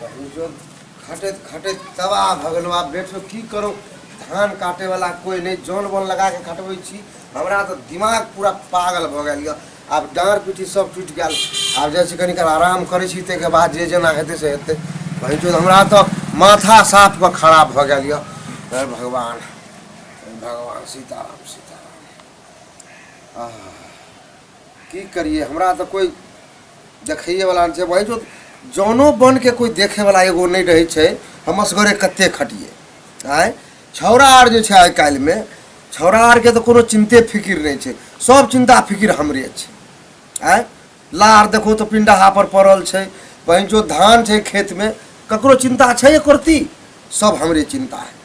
जो खटैत खटैत तबाह भऽ गेलहुँ। आब बैठो की करू, धान काटैवला कोइ नहि, जन बन लगा कऽ खटबै छी। हमरा तऽ दिमाग पूरा पागल भऽ गेल यऽ। आब डाँड़ पीठी सब टूटि गेल। आब जाइ छी कनि काल आराम करै छी, ताहिके बाद जे जेना हेतै से हेतै। बहिन हमरा तऽ माथा साफ कऽ खराब भऽ गेल यऽ। हे भगवान, हे भगवान, सीताराम सीताराम। आह, की करियै, हमरा तऽ कोइ देखैएवला नहि छै। वही जो जनो बनके कोइ देखैवला एगो नहि रहै छै। हम असगरे कते खटियै। आँय, छौड़ा आर जे छै आइ काल्हिमे, छौड़ा आरके तऽ कोनो चिन्ते फिकिर नहि छै, सब चिन्ता फिकिर हमरे छै। आँय, लार देखो तऽ पिंडहा पर पड़ल छै, बहिन धान छै खेतमे, ककरो चिन्ता छै एको रत्ती? सब हमरे चिन्ता है।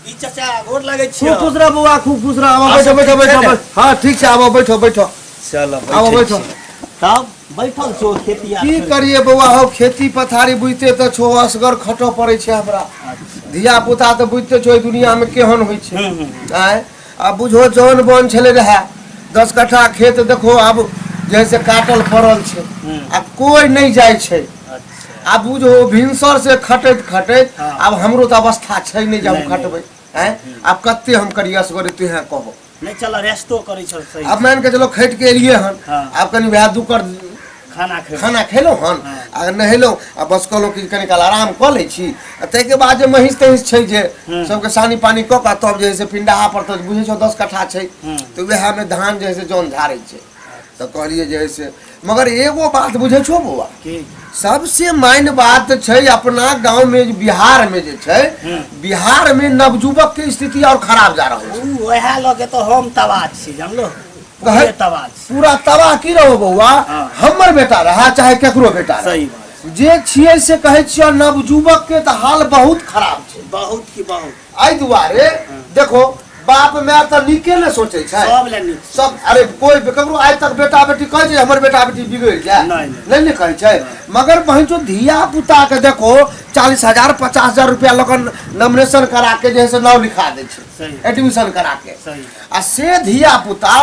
ई चाचा, गोर लागै छी। खूब खुश रह बौआ, खूब खुश रह। आबो आओर बैठो सब बैठो ठीक छै बैठो ने? हाँ ठीक छै, आबो बैठो बैठो। चल। आबो बैठो। तब बैठल छो खेती आर की छोड़ि? करिए बौआ हौ, खेती पथारी बुझते तऽ छो, असगर खटऽ पड़ै छै हमरा। धिया पुता तऽ बुझते छो एहि दुनिया मे केहन होइ छै। हूँ, हूँ। आँय, आब बुझो जौन बन छलै रहए 10 कट्ठा खेत, देखो आब जैसे काटल पड़ल छै आ कोइ नहि जाइ छै। आब बुझो भिनसर से खटैत खटैत आब हमरो तऽ अवस्था छै नहि जे हम नहि, नहि। खटबै। आँय, आब कते हम करियै असगरे, तुहे कहो। नहि, चल रेस्टो करै छल सही। आब मान के चलो खटि के एलियै हन। आब कनि वएह दू कर खाना खेबै। खाना खेलहुँ हन आ नहेलहुँ आ बस कहलहुँ कि कनि काल आराम कऽ लै छी आ ताहिके बाद जे महींस तहींस छै जे सबके सानी पानी कऽ कऽ तब जे है से पिंडाहा पर तऽ बुझै छौ 10 कट्ठा छै, तऽ वएहमे धान जे है से जन झाड़ै छै। तऽ कहलियै जे है से, मगर एगो बात बुझै छौ बौआ? की? सबसे माइन बात छै अपना गाँव में, बिहार में जे छै, बिहार में नवयुवक के स्थिति और खराब जा रहल छै। उ वएह लऽ के तऽ हम तबाह छी, जानलो? पूरे तबाह छी। पूरा तबाह की रहो बौआ? हमर बेटा रहा चाहे केकरो बेटा रहा, सही बात। जे छियै से कहै छियै, नवयुवक के तऽ हाल बहुत खराब छै। बहुत की बहुत। एहि दुआरे देखो, बाप माय तऽ नीके ने सोचै छै। सब लए नीक। सब, अरे कोई ककरो आइ तक बेटा बेटी कहै छै हमर बेटा बेटी बिगड़ि जाय? नहि, नहि। नहि ने कहै छै। मगर बहिन जो धिया पुता के देखो, 40,000 50,000 रुपया लऽ कऽ नॉमिनेशन करा के जे है से नाम लिखा दै छै, एडमिशन करा के। आ से धिया पुता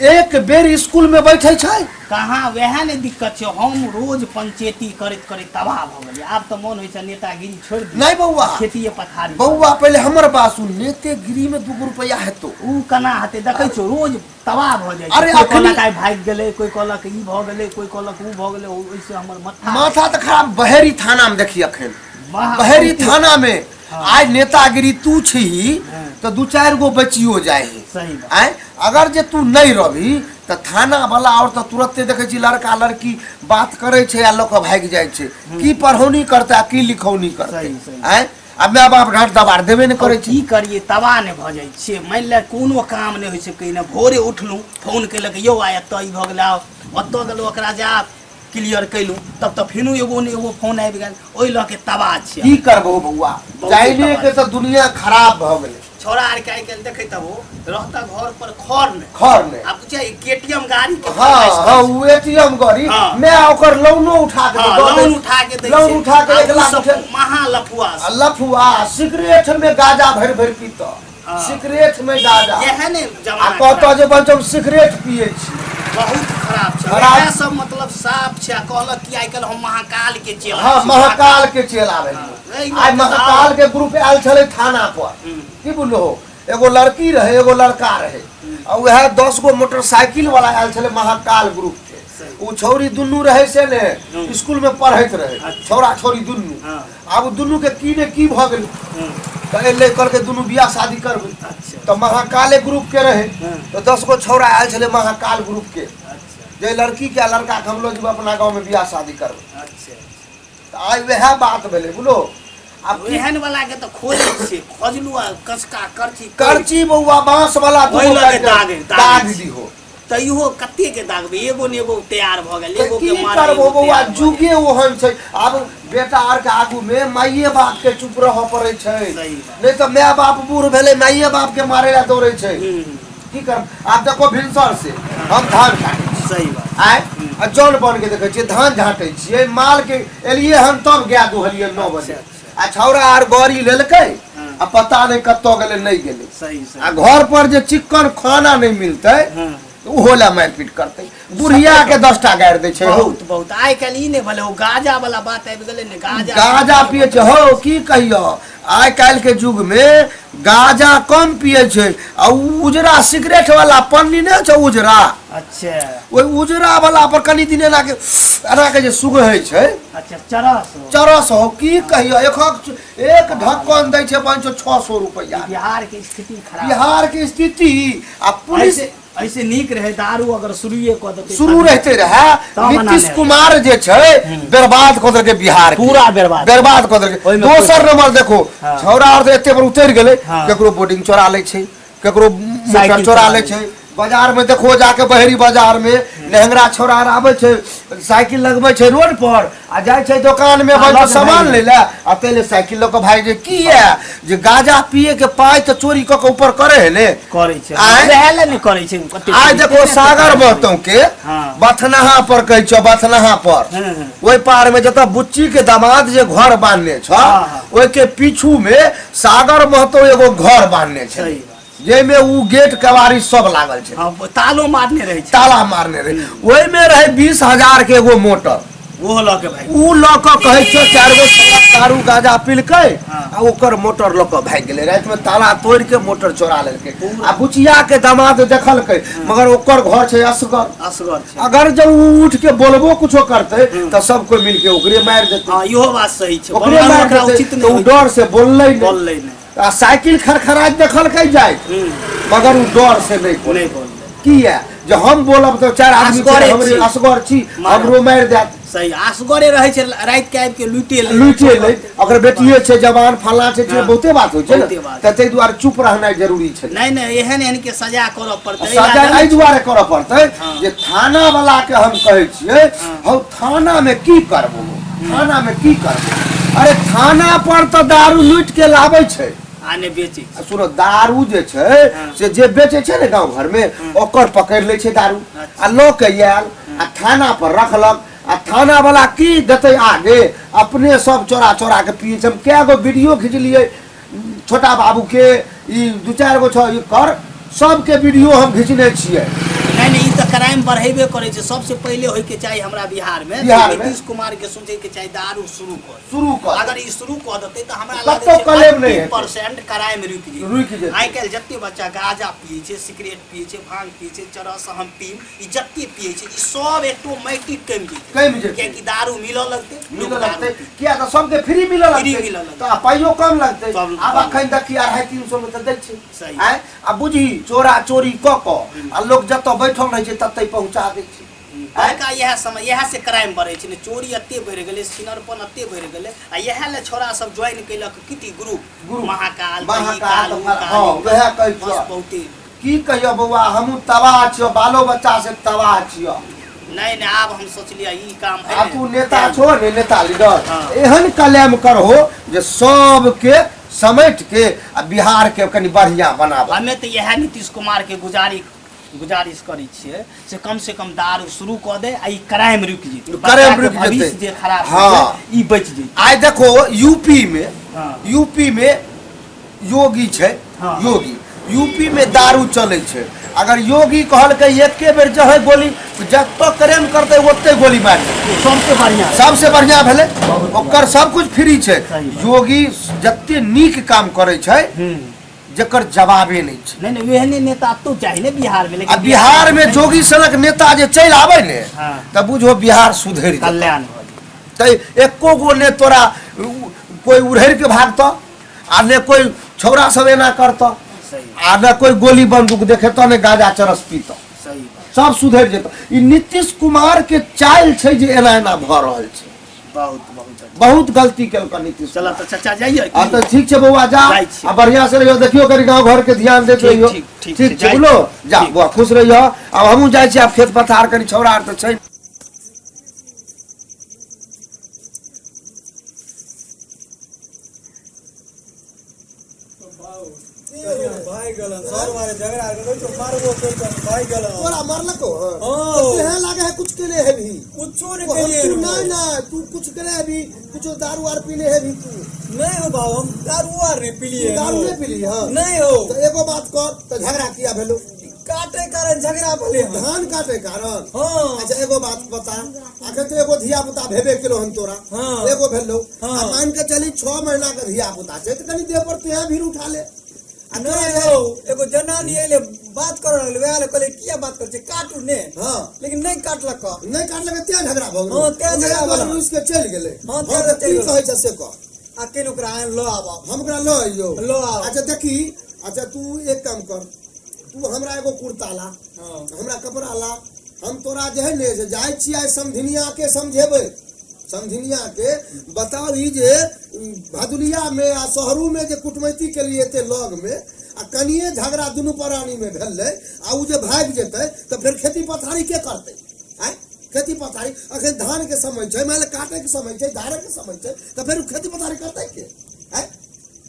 एक बेर स्कूल में बैठे छै? कहाँ, वएह ने दिक्कत छै। हम रोज पंचायती करैत करैत तबाह भऽ गेलियै। आब तऽ मोन होइ छै नेतागिरी छोड़ि दी। नहि बौआ। खेतिए पथारी। बौआ, पहिले हमर बात सुन, नेतेगिरी में 2 गो रुपया हेतौ? उ केना हेतै? देखै छौ, रोज तबाह भऽ जाइ छै। अरे कोइ कहलक आइ भागि गेलै, कोइ कहलक ई भऽ गेलै, कोइ कहलक उ भऽ गेलै। ओहिसँ हमर माथा माथा तऽ खराब। बहेरी थाना में देखी अखन। बहेरी थाना में आइ नेतागिरी तू छही तऽ दू चारि गो बचियो जाइ है। सही बात। आँय, अगर जे तू नहि रहबी तऽ थाना वाला और तऽ तुरन्ते देखै छी लड़का लड़की बात करै छै आ लऽ कऽ भागि जाइ छै। की पढ़ौनी करतै आ की लिखौनी करतै? सही, सही। आँय, आ माय बाप डाँट दबार देबे नहि करै छै। की करियै, तबाह नहि भऽ जाइ छियै। मानि ले कोनो काम नहि होइ छै कहिने। भोरे उठलहुँ, फोन केलक, यौ आइ एतऽ ई भऽ गेलै, आउ। ओतऽ गेलहुँ, ओकरा जा क्लियर केलहुँ, तब तऽ फेनो एगो ने एगो फोन आबि गेल। ओहि लऽ के तबाह छियै। की करबहो बौआ? बहुत जाइने तबाह। के तऽ दुनिया खराब भऽ गेलै। छौड़ा आरके आइ काल्हि देखैत हबो, रहता घर पर खर नहि। खर नहि। आब बुझै केटीएम गाड़ी के हाँ हाँ, ओ एटीएम गाड़ी। मैं ओकर लोनो उठा के हाँ, दऽ दै। लोन उठा के दै लोन छै। उठा के आ एक उ लाख सब उठे महा लफुआ आ लफुआ सिगरेट में गाजा भरि भरि पीत। सिगरेट में गाजा। इएह ने आ जमाना कहतऽ खराब। जे बच्चो सिगरेट पिए छी। बहुत खराब छै। खराब। इएह सब मतलब साफ छै। आ कहलक कि आइ काल्हि हम महाकाल के चेला हाँ छी। महाकाल के चेला भेलियै। एहि आइ लऽ के महाकाल के ग्रुप आयल छलै थाना पर। की बुझलो, एगो लड़की रहै, एगो लड़का रहै आ वएह 10 गो मोटरसाइकिल वाला आयल छलै महाकाल ग्रुप के। ओ छौरी दुनू रहै से ने स्कूल में पढ़ैत रहै। छौरा छौरी दुनू। आब ओ दुनू के की ने की भऽ गेलै तऽ एलै, कहलकै दुनू बियाह शादी करबै। तऽ महाकाले ग्रुप के रहै तऽ 10 गो छौरा आयल छलै महाकाल ग्रुप के जे लड़की के आ लड़का के हम लऽ जेबै अपना गाँव में, बियाह शादी करबै। तऽ आइ वएह बात भेलै, बुझलो? आब की एहन वाला के तऽ खोजै छियै, खोजलू आ कसका करची करची बौआ, बांस वाला ओहि दूगो लऽ के काटि दागे दाग दिहो। तैयो कते के दागबै? एगो ने एगो तैयार भऽ गेल। तऽ एगो की के मारबै, करबो एगो बौआ? तैयार भऽ गेल। जुगे ओहन छै। आब बेटा आर के आगू मे माइये बाप के चुप रहऽ पड़ै छै। सही बात। नहि तऽ माय बाप बूढ़ भेलै, माइये बाप के मारे ला दौड़ै छै। की करब? आब देखो, भिनसर से हम धान काटै छी। सही बात। आय आ जन बन के देखै छियै, धान झाँटै छियै, माल के एलियै हन तब गाय दुहलियै 9 बजे। आ छौड़ा आर गड़ी लेलकै आ पता नहि कतऽ गेलै, नहि गेलै। सही सही। आ घर पर जे चिक्कन खाना नहि मिलतै। ओहो लए मारि पीट करतै। बुढ़िया के 10टा गारि दै छै हौ। बहुत बहुत आइ काल्हि ई नहि भेलै, ओ गाजा वाला बात आबि गेलै ने, गाजा गाजा पिए छै हौ। की कहियो, आइ काल्हि के युग में गाजा कम पिए छै आ उ उजरा सिगरेट वाला पन्नी नहि छै उजरा। अच्छा। ओहि उजरा वाला पर कनि दिन एना के एना के जे सुगहै छै। अच्छा, चरस हो। चरस हो। की कहियो, एक ढक्कन दै छै पाँच सौ छओ सौ रुपैआ। बिहार के स्थिति खराब। बिहार के स्थिति आ पुलिस ऐसे ऐसे नीक रहे दारू अगर शुरुए कऽ देतै, शुरू रहते रहे। तब मना नीतीश नहि। कुमार जे छै बर्बाद कऽ देलकै बिहार के। पूरा बर्बाद। बर्बाद कऽ देलकै। ओहिमे दोसर नंबर देखो, हाँ। छौड़ा आर तऽ एते पर उतरि गेलै। हाँ। केकरो बोर्डिंग चोरा लै छै, केकरो मोटर साइकिल चोरा चोरा लै लै छै। बाजार में देखो जाके, बहरी बाजार में लहंगरा छौड़ा आर आबै छै, साइकिल लगबै छै रोड पर आ जाइ छै दोकान में हाँ, बैठ लऽ के सामान भागि लै लए आ ताहि साइकिल लऽ कऽ भागि जाइ। की ये जे गाजा पिए के पाइ तऽ चोरी कऽ के ऊपर करे है ने। करै छै। आँय? वएह लए नहि करै छै कते आइ चोरी देखो केने सागर करै छै। महतो के हाँ। बथनाहा पर कहै छौ, बथनाहा पर हम्म, हम्म। ओहि पार में जतऽ बुच्ची के दामाद जे घर बांधने छ, हाँ, हाँ। ओहि के पीछू में सागर महतो एगो घर बांधने छै, सही बात। जाहिमे उ गेट कबारी सब लागल छै। हाँ, तालो मारने रहै छै। ताला मारने रहे। ओहिमे रहे 20,000 के एगो मोटर, ओहो लऽ के भागि उ लऽ कऽ कहै छौ 4 गो छौड़ा दारू गांजा पिलकै हाँ। आ ओकर मोटर लऽ कऽ भागि गेलै। राति में ताला तोड़ि के मोटर चोरा लेलकै आ बुचिया के दामाद देखलकै, मगर ओकर घर छै असगर। असगर छै। अगर जब उ उठ के बोलबो कुछो करतै तऽ सब कोइ मिल के ओकरे मारि देतै। हाँ, इहो बात सही छै। ओकरे बोलना मारि ओकरा देतै उचित तऽ नहि उ होइ छै। डर से बोललै नहि। बोललै नहि। आ साइकिल खड़खड़ाइत देखलकै जाइत, मगर उ डर से नहि बोललै। नहि बोललै। किया जे हम बोलब तऽ 4 आदमी असगरे छै, हमरे छी। असगर छी, मारब। हमरो मारि देत। सही, असगरे रहै छै, राति के आबि के लूटे लै। लूटे लै, ओकर बेटिए छै जवान, फलां छै, हाँ। बहुते बात होइ छै ने। बहुते बात। तऽ ताहि दुआरे चुप रहनाइ जरूरी छै। नहि नहि, एहन एहन के सजा करऽ पड़तै। सजा एहि दुआरे करऽ पड़तै हाँ। जे थाना वाला के हम कहै छियै हौ, थाना मे की करबो, थाना मे की करबो? अरे थाना पर तऽ दारू लूटि के लाबै छै आ नहि बेचै छै। आ सुनो, दारू जे छै हाँ। से जे बेचै छै ने गाँव घर में, ओकर पकड़ि लै छै दारू अच्छा। आ लऽ के आयल आ थाना पर रखलक आ थाना वाला की देतै आगे? अपने सब चोरा चोरा के पियै छै। हम कए गो वीडियो खिचलियै छोटा बाबू के, ई 2-4 गो छौ, ई कर सबके वीडियो हम घिचने छियै। नहि नहि, ई तऽ क्राइम बढ़ेबे करै छै। सबसे पहिले होइके चाही हमरा बिहार में, बिहार में। नीतीश कुमार के सोचै के चाही दारू शुरू कर, शुरू कर। अगर ई शुरू कऽ देतै तऽ हमरा कतौ लागै कलेम नहि छै हेतै। 80% क्राइम रुकि जेतै। रुकि जेतै। आइ काल्हि जते बच्चा गाजा पियै छै, सिगरेट पियै छै, भांग पियै छै, चरस हम पीम, ई जते पियै छै ई सब ऑटोमेटिक कमि जेतै। कमि जेतै। कियाकि दारू मिलऽ लगतै, लोक मिलऽ दारू लगतै। पीतै। किया तऽ सबके फ्री मिलऽ फ्री लगतै। मिलऽ लगतै। तऽ पाइयो कम लगतै। सब आब कम। अखन देखी 250-300 मे तऽ दै छै। सही। आँय, आ बुझही चोरा चोरी कऽ कऽ आ लोक जतऽ बैठल रहै छै ततै पहुँचा दै छै। बड़का इएह समय, इएह से क्राइम बढ़ै छै ने। चोरी एते बढ़ि गेलै, सिनरपन एते बढ़ि गेलै आ इएह लए छौड़ा सब ज्वाइन केलक kitty group, group. Mahakal, Mahakal, ई काल, ऊ काल, हाँ, ई काल। वएह कहै बस छियौ। बहुते। की कहियौ बौआ, हमहूँ तबाह छियौ, बालो बच्चा से तबाह छियौ। नहि नहि, आब हम सोचलियै ई काम है आब ने। तू नेता छो ने, नेता लीडर, हाँ। एहन कलेम करहो जे सबके समेट के आ बिहार के कनि बढ़िया बनाबो। हमे तऽ इएह नीतीश कुमार के गुजारिश करै छियै से कम से कम दारू शुरू कऽ दे आ ई क्राइम रुकि जेतै। क्राइम बच्चा के रुकि जेतै। भविष्य जे खराब हाँ। होइ छै, ई बचि जेतै। आइ देखो यूपी में, हाँ। यूपी में योगी छै। हाँ। योगी यूपी में दारू चलै छै। अगर योगी कहलकै एके बेर जहे गोली, जतऽ क्राइम करतै ओते गोली मारि देतै। सबसे बढ़िया, सबसे बढ़िया भेलै। बहुत ओकर सब कुछ फ्री छै। सही बात। योगी जते नीक काम करै छै जकर जवाबे नहि छै। नहीं नहीं, एहने नेता तो चाही ने बिहार में, लेकिन आ बिहार में जोगी सनक नेता जे चलि आबै ने हाँ। तऽ बुझो बिहार सुधरि जेतै। कल्याण भऽ जेतै। तऽ एको गो ने तोरा कोइ उड़हरि के भागतऽ आ ने कोइ छौड़ा सब एना करतऽ सही आ ने कोइ गोली बंदूक देखेतऽ, ने गाजा चरस पीतऽ। सही बात। सब सुधरि जेतऽ। ई नीतीश कुमार के चालि छै जे एना एना भऽ रहल छै। बहुत बहुत अच्छा। बहुत गलती केलकै नीतीश। चल तऽ चचा जाइए। आ तऽ ठीक छै बौआ, जा जाइ छी। आ बढ़िया से रहियो, देखियो कनि गाँव घर के ध्यान दैत ठीक, रहियो। ठीक, ठीक ठीक छै, छै, जाइ बोलो छी। जा ठीक। बौआ, खुश रहियो। आब हमहूँ जाइ छी, आब खेत पथार कनि छौड़ा आर तऽ छै। भाई गलन सर मारे झगड़ा गेलो तो मारबो कइलकन, भाई गलन। तोरा मारलको? हाँ। तेहे लागे है कुछ केले है भी। कुछो नहीं केलिए। तू नहीं ना, तू कुछ करे है भी, कुछ दारू आर पीले है भी तू? नहीं हो बाबू, हम दारू आर नहीं पीलिए। दारू नहीं पीली? हाँ। नहीं हो। तो एगो बात कर, तो झगड़ा किया भेलो? का काटे कारण झगड़ा भेलै हन। धान काटे कारण? हाँ। अच्छा एगो बात बता, अखन तो एगो धिया पुता भेबे केलो हन तोरा। हाँ। एगो भेलो। हाँ। आ मान के चली 6 महीना के धिया पुता छै, तऽ कनी देह पर तुहे भीड़ उठा ले। आ तोरा नहीं जे- हौ, एगो जनानी एले बात करऽ लगलै, वएह ले कहलियै किया बात करै छै, काटू ने। हाँ। लेकिन नहि काटलक। नहि काटलक तें झगड़ा भऽ गेलो। हाँ, तें झगड़ा भऽ गेलो। रुसि के चलि गेलै। हाँ, तें हाँ, तऽ चलि की गेलै। कहै छै से कह। आ केन ओकरा आनि लऽ आबऽ। हम ओकरा लऽ अइयौ? लऽ आउ। अच्छा देखी, अच्छा तू एक काम कर, तू हमरा एगो कुर्ता ला। हाँ। हमरा कपड़ा ला, हम तोरा जे है ने से जाइ छी आइ समधिनिया के समझेबै। समधिनिया के बताउ ई जे भदुलिया में आ शहरू में जे कुटमैती के लिए एते लग में आ कनिए झगड़ा दुनू प्राणी में भेलै आ उ जे भागि जेतै तऽ फेर खेती पथारी के करतै? आँय, खेती पथारी अखन धान के समय छै, मानि ले काटे के समय छै, धारे के समय छै, तऽ फेर उ खेती पथारी करतै के? आँय,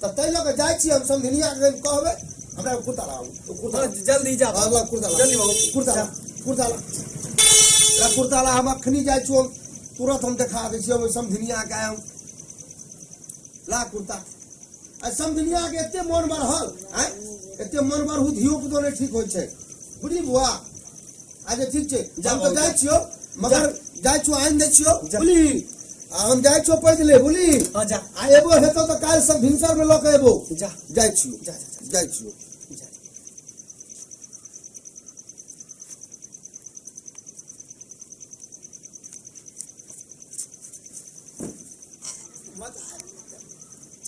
तऽ ताहि लऽ कऽ जाइ छी हम समधिनिया के कहबै। हमरा एगो कुर्ता लाउ, कुर्ता। हाँ, जल्दी जा। हाँ, ला कुर्ता ला। जल्दी बाबू। कुर्ता ला, कुर्ता ला, ला कुर्ता ला। हम अखनी जाइ छियौ, तुरंत हम देखा दै छियौ ओहि समधिनिया के। हम ला कुर्ता। आ समधिनिया के एते मन बढ़ल, आँय, एते मन बढ़ू धियो पुतो नहि ठीक होइ छै, बुझली बुआ? अच्छा ठीक छै, हम तऽ जाइ छियौ, मगर जाइ छियौ आनि दै छियौ, बुझली? आ हम जाइ छियौ पैदले, बुझली? हाँ, जा। आ एबो हेतौ तऽ काल्हि सब भिनसर में लऽ के एबो। जा। जाइ छियौ। जा, जा। जाइ छियौ। जा। मजा आबि गेल।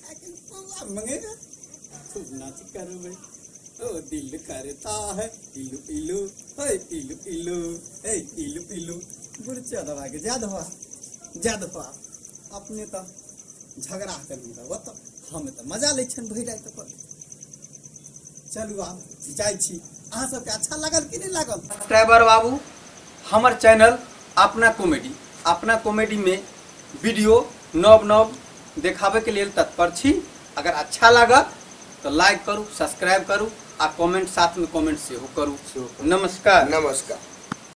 आइ पौआ मंगेबै, खूब नाच करबै। ओ दिल करता है इलू इलू, हे इलू इलू, हे इलू इलू। गुरचा दबा के जा दबा, जा दबा। अपने तऽ झगड़ा करू तऽ ओतऽ हम तऽ मजा लै छियनि भरि राति पर। चलू आब जाइ छी। अहाँ सबके अच्छा लागल कि नहि लागल? सब्सक्राइबर बाबू, हमर चैनल अपना कॉमेडी, अपना कॉमेडी में वीडियो नव नव देखाबे के लेल तत्पर छी। अगर अच्छा लागत तो लाइक करू, सब्सक्राइब करू आ कमेंट, साथ में कमेंट सेहो करू। सेहो करू। नमस्कार। नमस्कार।